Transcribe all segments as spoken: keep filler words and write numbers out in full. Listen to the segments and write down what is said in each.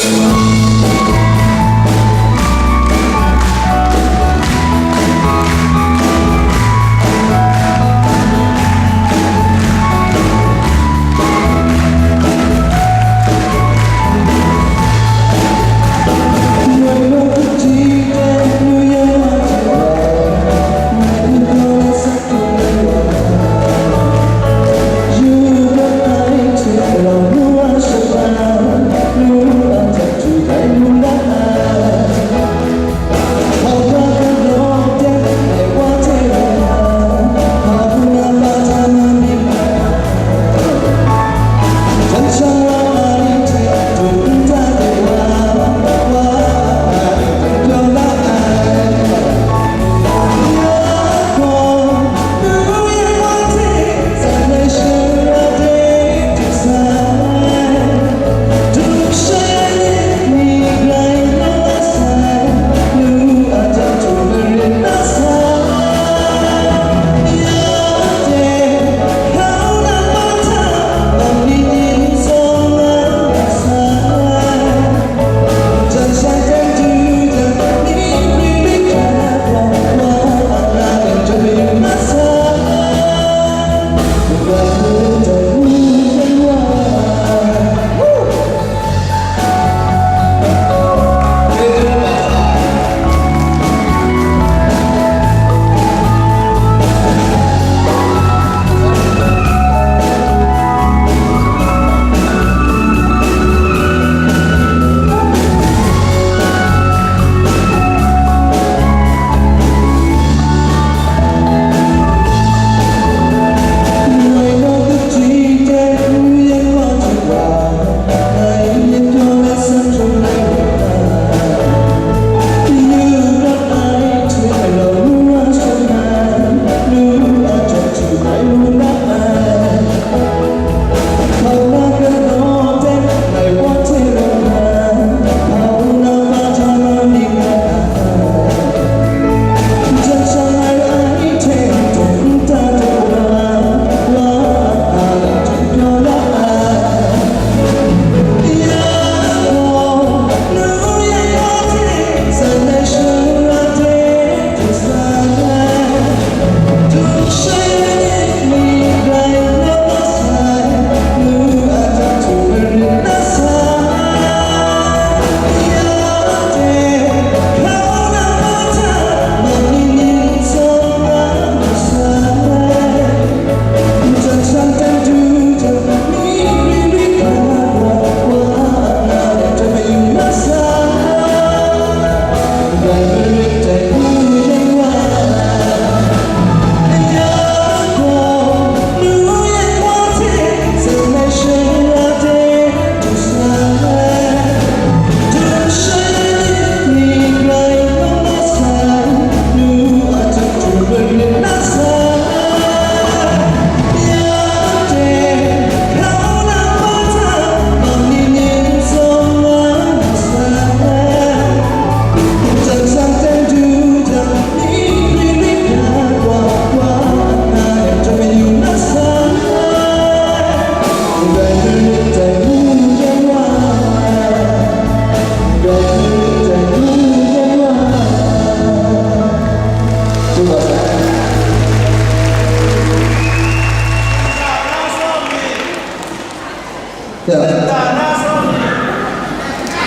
Ya.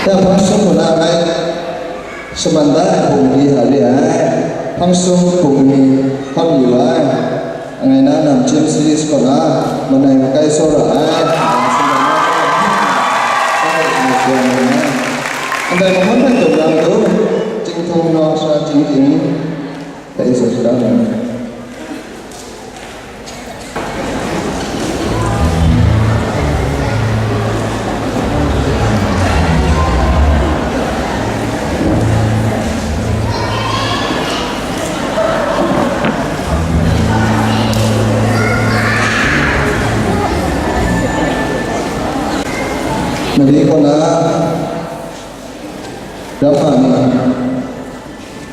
Ya, hpang sung kaw na ngai shaman da ai bungli hta re ai. Hpang sung bungli hpang yu ai. Ngai na namchyim series kaw na manai makai tsawra ai. Ndai mahkawn hpe tawng yang tu, Jinghtung Nawng Sara Tingting hpe tsun shada na. Mari kaw na, rap ma ni,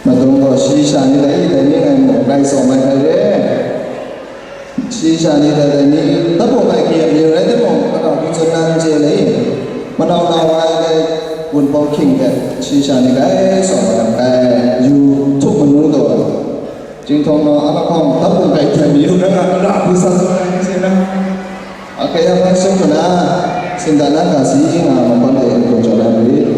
madung gaw shayi sha ni dai, dai ni ngai mu, ngai tsawm ai hpe re. Shayi sha ni dai, dai ni, dai bung ai hkye mi rai timung, kata hku tsun na n chye le i, manau nau wa ai dai, Gunpawng hkying hte shi sha ni grai tsawm ai lam grai yu htup manu taw ai. Chyinghtaw naw a lahkawng dap gun grai hten mi yu, rai nga, ra hku sa tsun ai ni hte na. Ake yang hpai sung hkra na, sinda na ga si nga ma hpawn de n-gun jaw na rit.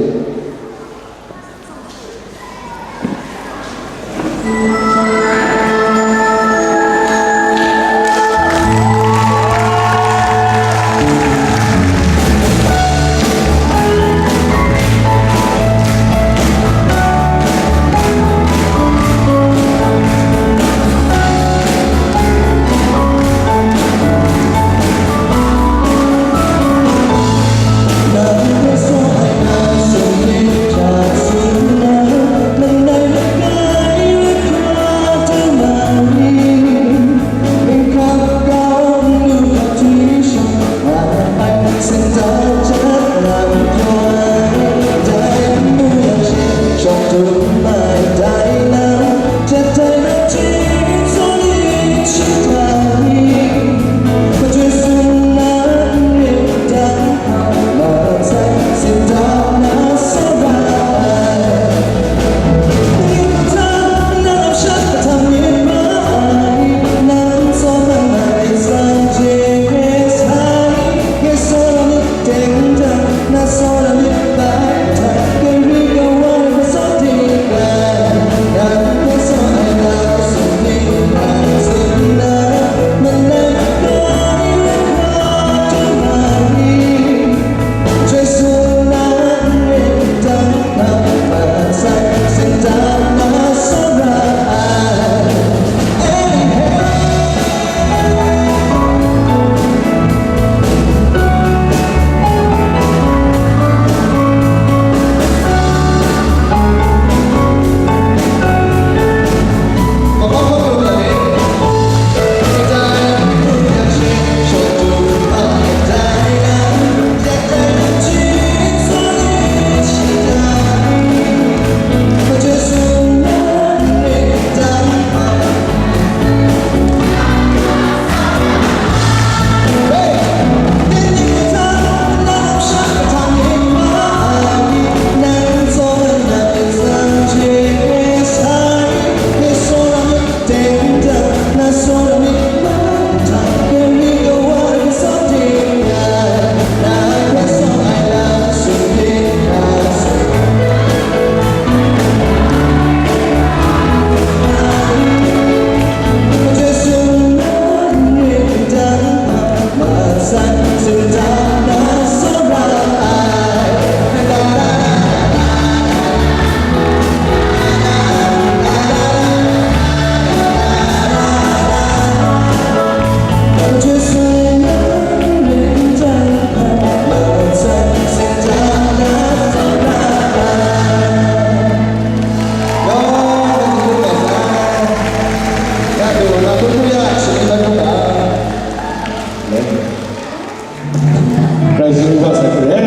Prai sung hta sai hku e,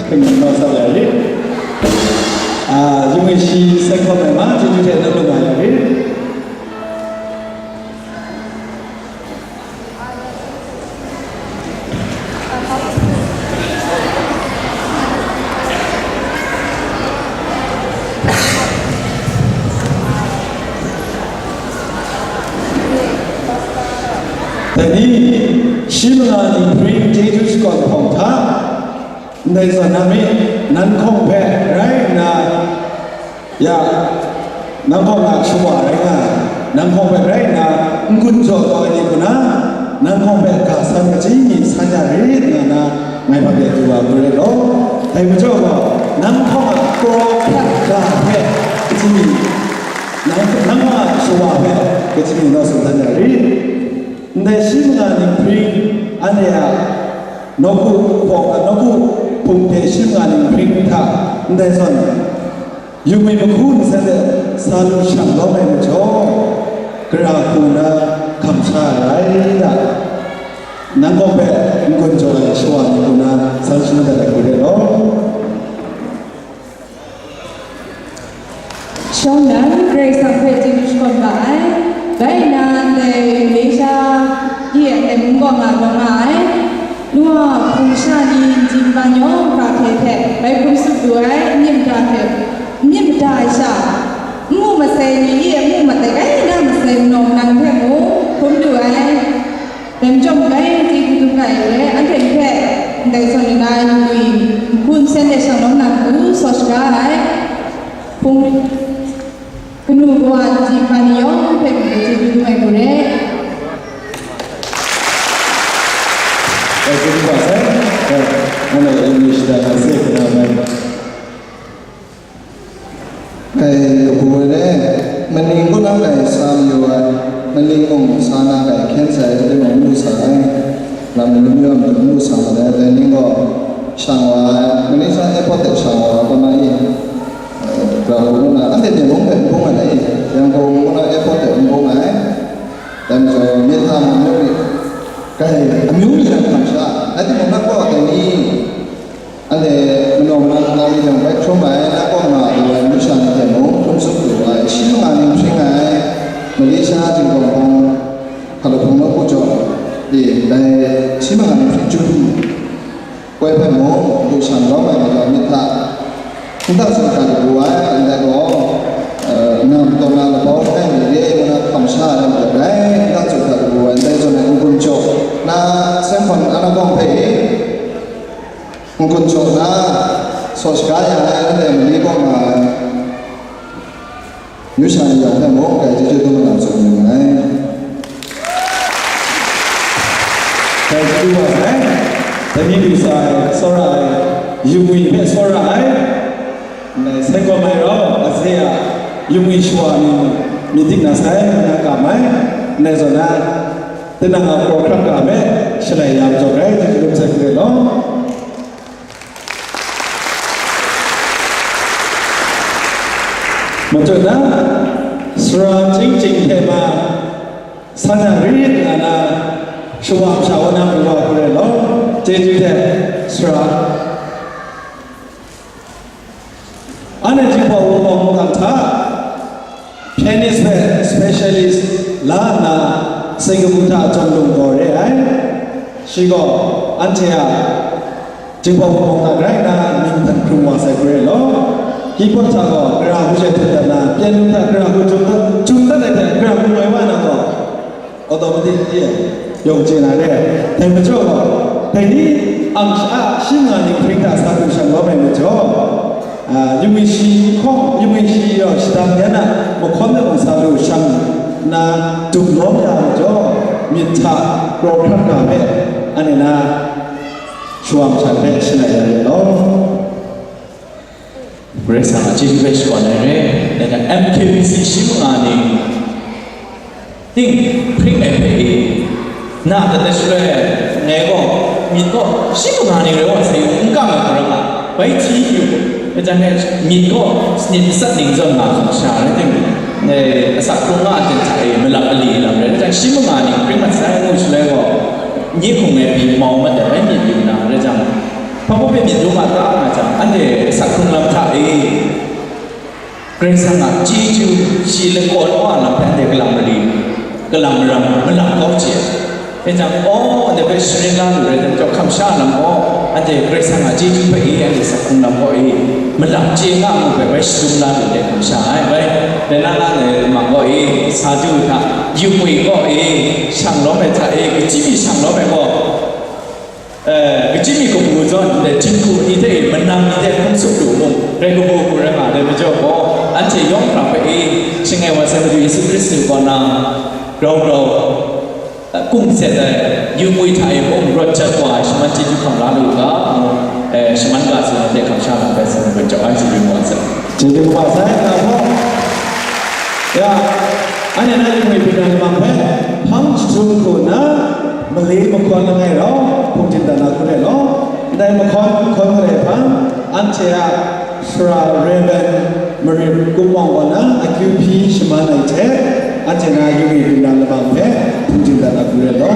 hkring nau sa ya rit. A, yung e shi sai hkawm ai ma, chyeju hte n-gun nga ya rit. Dai ni, shi manga ninghpring chyeju shakawn hpawng hta, ndai zawn na mi, nan hkawng hpe rai nna, ya, nan hkawng a shawa rai nga ai, nan hkawng hpe rai nna, n-gun jaw kau ai ni hku na, nan hkawng hpe ga san kaji mi san ya rit nga na, ngai hpa de du wa hku rai law. Dai majaw gaw, nan hkawng a kraw hkrat ga hpe kaji mi, nan, nan hkawng a shawa hpe kaji mi naw tsun san ya rit. Ndai shi manga ninghpring, anhte a nawku hpawng, nawku hpung hte shi manga ninghpring hta ndai zawn, yumwi mahku nsen de sa lu shang lawm ai majaw, gara hku na hkam sha ai rai da, nan gaw hpe n-gun jaw ai shawa ni hku na san shangun dat ai hku rai law. Shawng nnan, Karai Kasang hpe chyeju shakawn ga ai. Bai nna, ndai Malaysia e ai mung kaw nga rawng nga ai, nu wa hpung sha ni, n-dim ban yawng hkra hte bai hkum tsup lu ai, n myit mada hte, n myit mada ai sha, n mu masai ni, n mu matai ai na masai manaw manang hte mung hkum lu ai. Dai majaw, bai chyeju dum ga ai re, anhte hpe ndai zawn ni na yu ngwi, n-gun sen de shang lawm na matu saw shaga ai. Hpung kanu kawa, kaji hpa ni yawng hpe mung chyeju dum ai hku re. Dai chyeju wa sai, dai, nang e English dai na se kana mai. Kai kabu ai re, maning kaw na kai sa mayu ai, maning mung sa na kai hkyen sai, dai mung mu sa ai, lam ni lam yu a matu mu sa ma ai, dai ning gaw shang wa ai, Malaysia airport de shang wa ai, kaw na i, eh, grau kaw na, anhte de mung hpe n bung ai, Yangon kaw na airport de n bung ai, dai majaw, myit hta mung myit ni, kai amyu myi lam hkam sha, rai timung, na kaw dai ni, anhte manaw manang kau mi jang bai hkrum ai, na kaw nga lu ai masha ni hte mung hkrum tsup lu ai, shi manga ning hpring ai, Malaysia Jinghpaw Wunpawng hkalup hpung nawku jaw e, dai shi manga ning hpring chyum koi hpe mung, lu shan lawm ai majaw myit hta, nta tsun hkra lu ai, ndai gaw, eh, nam taw na labau langai mi re ai ngu na hkam sha ai majaw dai, nta tsun hkra lu ai, ndai zawn ai n-gun jaw na, Seng Hkawn Anakawng hpe, n-gun jaw na, saw shaga ya ai, anhte mali kaw nga ai, yu sha ni yawng hpe mung, kai chyeju dum ai lam tsun yu nngai. Kai chyeju wa sai, dai mi du sa ai, tsawra ai, yu ngwi hpe tsawra ai, ndai sai gaw mai rau, a se a, yu ngwi shawa ni myit dik na sai, na kam ai, ndai zawn na, tinang a hkawhkrat ga hpe shalai ya majaw, kai chyeju dum sai hku rai law. Machut na, sara chying chying hte ma, san na rit nga na, shawa masha wa na, wa hku rai law, chyeju hte sara. Anhte Jinghpaw Wunpawng mungdan hta, pianist hpe specialist la nna, Singapore hta Chawng Lung gaw re ai. Shi gaw anhte a Jinghpaw Wunpawng hta rai nna, myit htan hkrung wa sai hku rai law, keyboard hta gaw gara hku she htet dat nna, piano hta gara hku jum dat, jum dat ai hte gara hku loi wa na gaw, Automatic hte yawng chye na re. Dai majaw, dai ni ang sha shi nga ning hpring hta sa du shang lawm ai majaw, a, yu ngwi shi hkawng, yu ngwi shi yawng shadang yan a mahkawn de mung sa du shang nna dum lawm ya majaw, myit hta kraw hkrat ga hpe, anhte na shawa masha hpe shangai ya rit law. Karai Kasang a chyeju hpe shakawn ai re, dai hta M K B C shi manga ning ting hpring ai hpe e, na dat ai shaloi, ngai gaw myit gaw shi manga ning rai wa sai, n kang ai hparam a, bai hti yu, dai hta e myit gaw sanit matsat ning zawn nga hkam sha rai timung, dai asak hkrung nga ai hta e malap ali lam rai, dai hta shi manga ning hpring mat sai ngu shaloi gaw, nye hkung e pyi mau mat ai bai myit yu na rai jang, Hpa hpe myit lu ma ta nga jang, anhte asak hkrung lam hta e, Karai Kasang a chyeju shi lakawn wa lam hpe anhte kalang mari, kalang maram, malap kau chye ai. Dai jang, aw, anhte hpe sharin la lu rai, dai majaw hkam sha lam gaw, anhte Karai Kasang a chyeju hpe e, anhte asak hkrung lam gaw e, malap chye nga mu hpe bai shadum la lu ai hkam sha ai, bai, dai na na ngai lamang gaw e, sa du hta, yu ngwi gaw e, shang lawm ai hta e, kachyi mi shang lawm ai gaw, Eh, kachyi mi kabu zawn, ndai, jinghku ni hte e, manang ni hte hkrum tsup lu mung, rai kabu hku rai nga ai majaw gaw, anhte yawng hkra hpe e, shangai wa sai Madu Yesu Hkristu kaw na, grau grau, eh, kung set ai, yu ngwi hta e mung rawt jat wa ai shaman chyeju hkam la lu u ga, ngu, eh, shaman ga tsun ai hte hkam sha na bai tsun ai, bai jau ai chyeju wa sai. Chyeju wa sai, na hpaw. Ya, anhte na yu ngwi hpyi na lamang hpe, hpang jahtum hku nna, mali mahkawn langai rau, hpungdim dat na hku rai law, ndai mahkawn hkawn mare hpang, anhte a sara Reverend Marit Kumawng kaw na akyu hpyi shaman ai hte, anhte na yu ngwi hpyi na lamang hpe, hpungdim dat na hku rai law.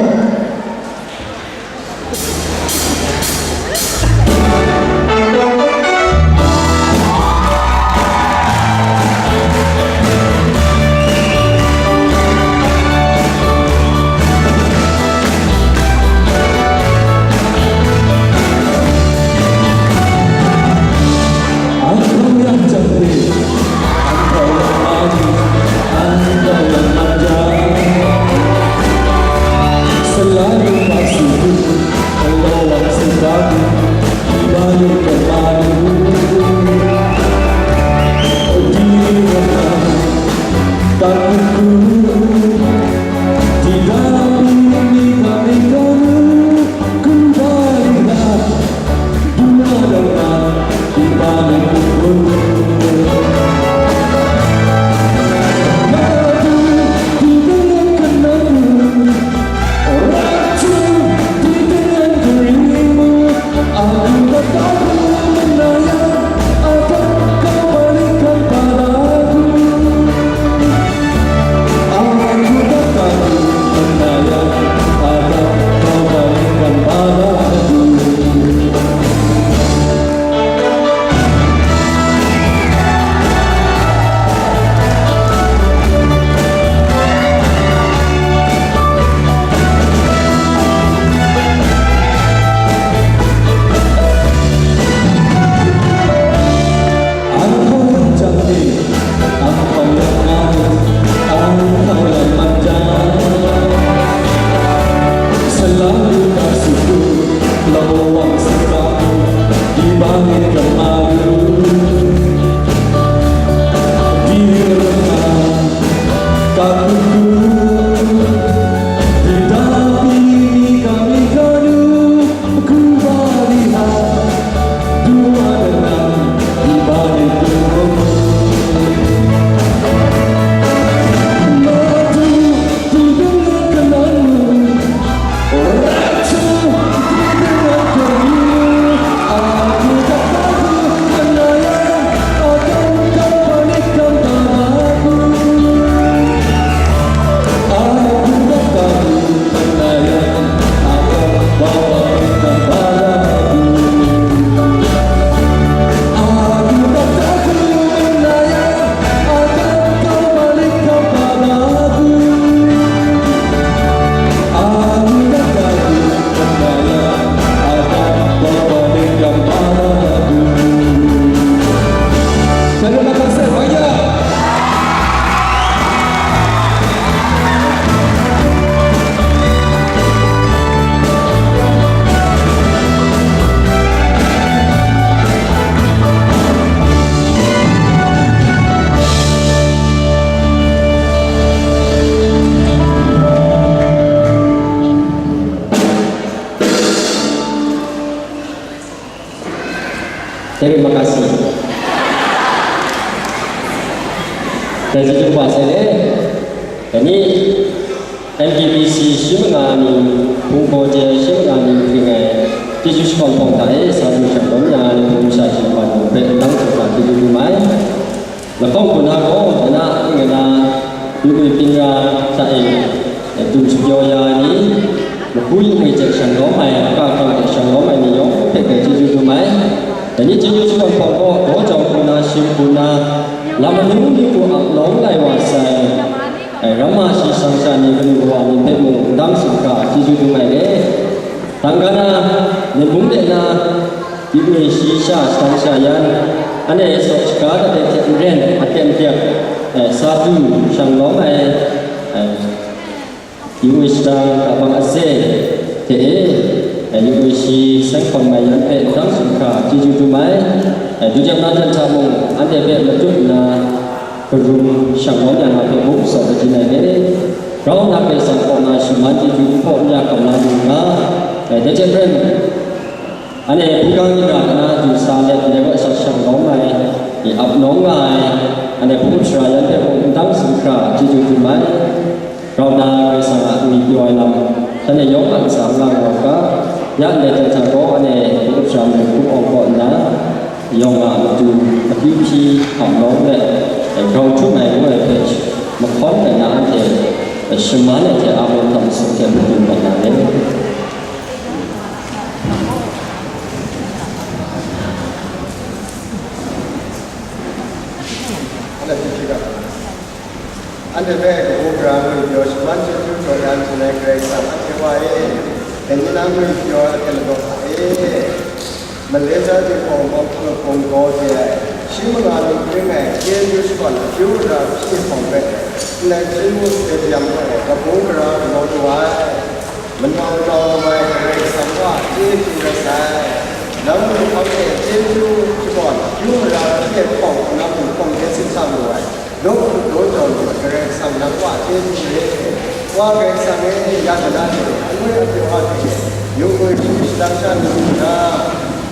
Terima kasih. Dai chyeju kaba sai le. Dai ni M K B C shi manga ni, hpung hpaw je shi manga ni hpring ai chyeju shakawn hpawng hta e sa du shang tawn ya ai hpung masha hte madu hpe dang hkrup hkra chyeju dum ai. Lahkawng hku na gaw, dai na, ning ai na, yu-, yu-, pyin ra hta e, e, dum shapyaw ya ai ni, makui ngwi hte shang lawm ai, ka hkang hte shang lawm ai ni yawng hpe gaw chyeju dum ai. Dai ni chyeju shakawn hpawng gaw, daw jau hku na, shim hku na, lam manu myu hku ap nawng lai wa sai, e, ramma shi shang sha ni, kanu kawa ni hpe mung, n dang sumhkra chyeju dum ai re. Tangka na, Len Bung de na, yu-, e, shi sha, shadang sha yan, anhte e saw shaga dat ai hte maren, aten atek, e, sa du shang lawm ai, e, yu-, e, shadang kabang aze hte e, e, yu-, e, shi seng hkawm mai yan hpe n dang sumhkra chyeju dum ai, e, dutdem na jan hta mung, anhte hpe matut nna, karum shang lawm yang a hpe mung tsawp ai rai nna, grau nna Karai Kasang kaw na shaman chyeju n hpaw n ya hkam la lu nga, e, dai hte maren, anhte hpunggang yin ra na du sa let, ndai wa sha shang lawm ai, e, ap nawng nga ai, anhte hpung sara yan hpe mung n dang sumhkra chyeju dum ai. Grau nna Karai Kasang a ngwi pyaw ai lam, shanhte yawng a ntsa n nga nga u ga, ya ndai hta gaw anhte hpung sara mung hpung awng kaw nna, yawng a matu, akyu hpyi, hkam lawm let, grau htum ai ngu ai hpe, mahkawn ai na anhte, shaman ai hte a baw hta masum hte madun mat na le. Anhte hpe kabu gara ngwi pyaw shaman chyeju jaw ya n chye ai Karai Kasang, a hte wa e, dai ni na ngwi pyaw ai hte lagaw hta e, Maleta Jinghpaw Mawhpung Hpung gaw de ai, shi manga num ring ai, K N U shakawn akyu gara hpyi hpawng hpe, Nlai Hpyi Mu Stadium kaw e kabu gara galaw lu ai, manau nau ai Karai Kasang wa chyeju rai sai. Nang mung hpang de chyeju shakawn, yu mara hpyi ai hpawng nang mung hpawng de sit sa lu ai, daw hku daw jaw lu ai Karai Kasang nang Wa chyeju re. Wa Karai Kasang e, ya na de, aloi apyaw a de, yu ngwi hpyi shadang sha ni mung na,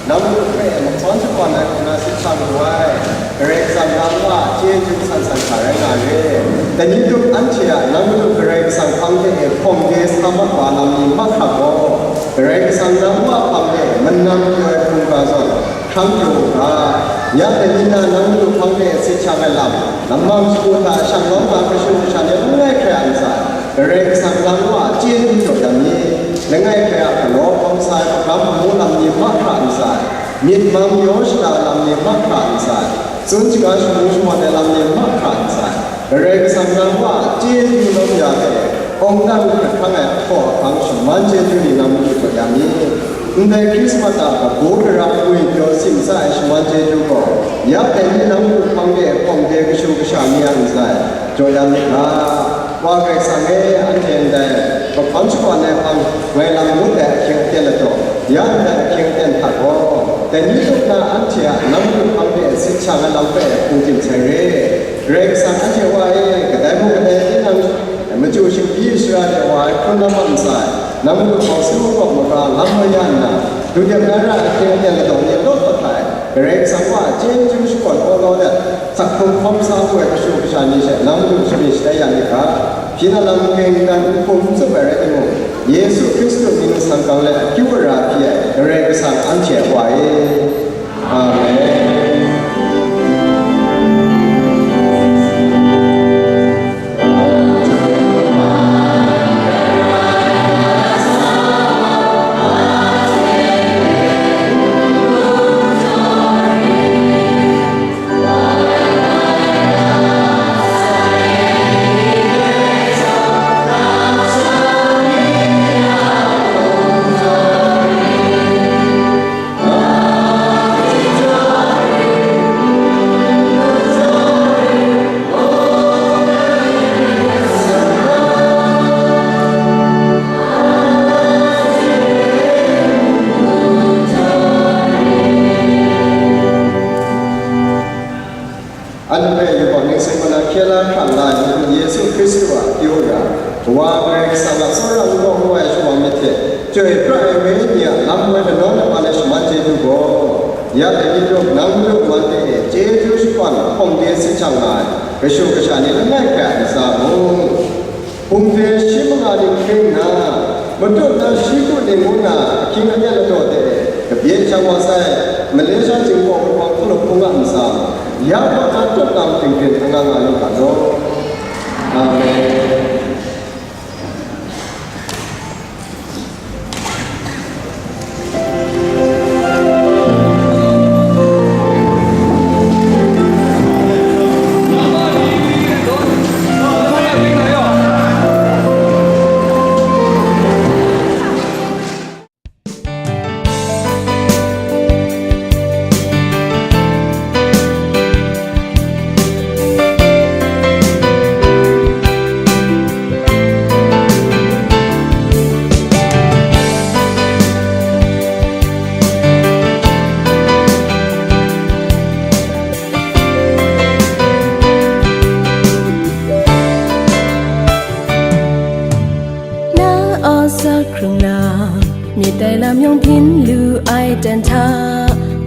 nang mung hpe mahkawn shakawn ai hku na sit sa lu ai, Karai Kasang nang Wa chyeju san san hta rai nga re. Dai ni tup anhte a nang mung Karai Kasang hpang de hpawng de sa mat wa lam ni mahkra gaw, Karai Kasang nang Wa hpang de manam pyaw ai hkungga zawn hkram pyaw u ga. Ya dai ni na nang mung hpang de sit shang ai lam, lamang shagu hta shang lawm nga kashu kasha ni langai hkrai a ntsa, Karai Kasang nang Wa chyeju jaw dan ni, langai hkrai a galaw hkawm sa ai hkam amu lam ni mahkra a ntsa, myit mang yaw shada lam ni mahkra a ntsa, tsun shaga shamu shamat ai lam ni mahkra a ntsa, Karai Kasang nang Wa chyeju lawm ya hte, awng dan hkrat hkang ai ahkaw ahkang shaman chyeju ni nang mung jaw ya ni? Ndai Hkrismat a kabu gara ngwi pyaw sim sa ai shaman chyeju gaw, ya dai ni nang mung hpang de hpawng de kashu kasha ni a ntsa e jaw ya myit ga. Wa Karai Kasang e, anhte ndai mahkawn shakawn ai hpang, ngai lam ngut ai ahkying aten ladaw, ya ndai ahkying aten hta gaw, dai ni tup na anhte a nang mung hpang de sit shang ai lam hpe hpung tim sai re. Karai Kasang anhte Wa e, kadai mung kadai tinang machyu shingpyi shara de wa ai hkrun lam a ntsa e, nang mung hpawng sin makawp maga lam mayan nna, dudep na ra ahkying aten ladaw ni law kawt hta e, Karai Kasang Wa chyeju shakawn awlaw let, sak hkrung hkawm sa lu ai kashu kasha ni she nang mung sharin shatai ya myit ga. Hpyi na lam hkying dan n hkum n tsup ai rai timung, Yesu Hkristu mying sanggang let akyu ara hpyi ai Karai Kasang anhte a Wa e. Amen. Anhte hpe yubak ningsang mana hkye la hkrang la ai Madu Yesu Hkristu a akyu ara, Wa Karai Kasang a tsawra n gaw n wa ai shawa myit hte, chyoi pra ai wenyi ni a lam woi lanaw laba le shaman chyeju gaw, ya dai ni tup nang madu man de e chyeju shakawn hpawng de sit shang nga ai kashu kasha ni langai hkrai a ntsa mung, hpung de shi manga ning hkring nna, matut na shi ku ning ngu na ahkying aten ladaw de, kabyen shang wa sai, Malaysia Jinghpaw Wunpawng hpung hpung a ntsa, ya kaw na tutnang ting hpyin anga nga lu ga law. Amen. Na a sa hkrung na, myit dai lam yawng hpyin lu ai ten hta,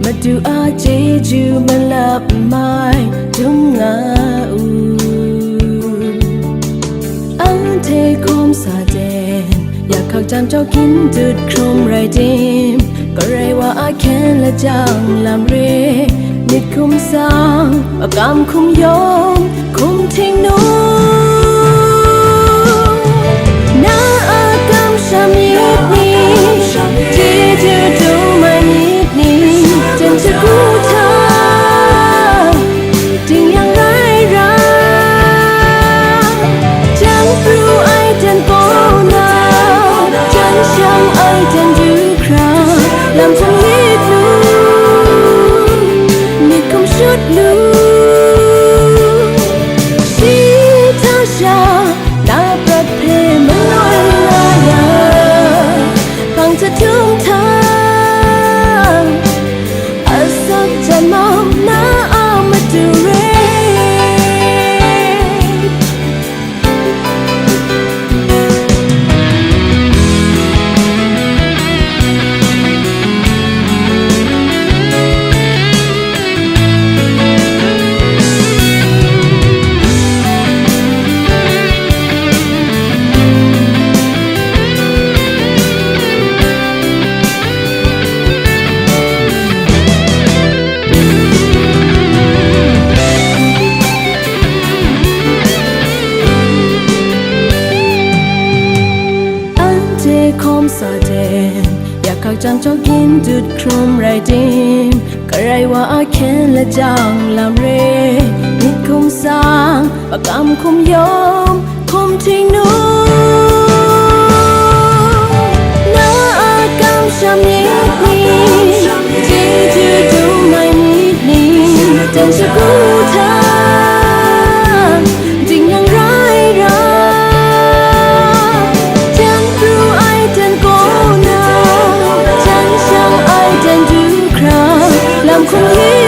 Madu a chyeju malap mai dum nga u. Anhte hkum sa ten, ya hkak jam jau hkyin dut hkrum rai tim, Karai Wa a hkyen lajang lam re, myit hkum sang, makam hkum yawng, hkum htingnu. Na a kamsham myit ni, chyeju dum ai myit ni, jen shagu hta, ding yang rai ra, jang pru ai jan kaw na, jang shang ai jan du hkra, lam hpung lit lu, myit hkum shut lu, shi hta sha, na prat hpe maloi nga ya, hpang hta htum hta, Nang chyawm kyin dut hkrum rai tim, karai wa a hkyen lajang lam re, myit hkum sang, makam hkum yawm, hkum htingnu. Na a kamsham myit ni, chyeju dum ai myit ni, jan shagu hta, ding yang rai ra, jan pru ai jan kaw na, jan shang ai jan du hkra, lam hkum ye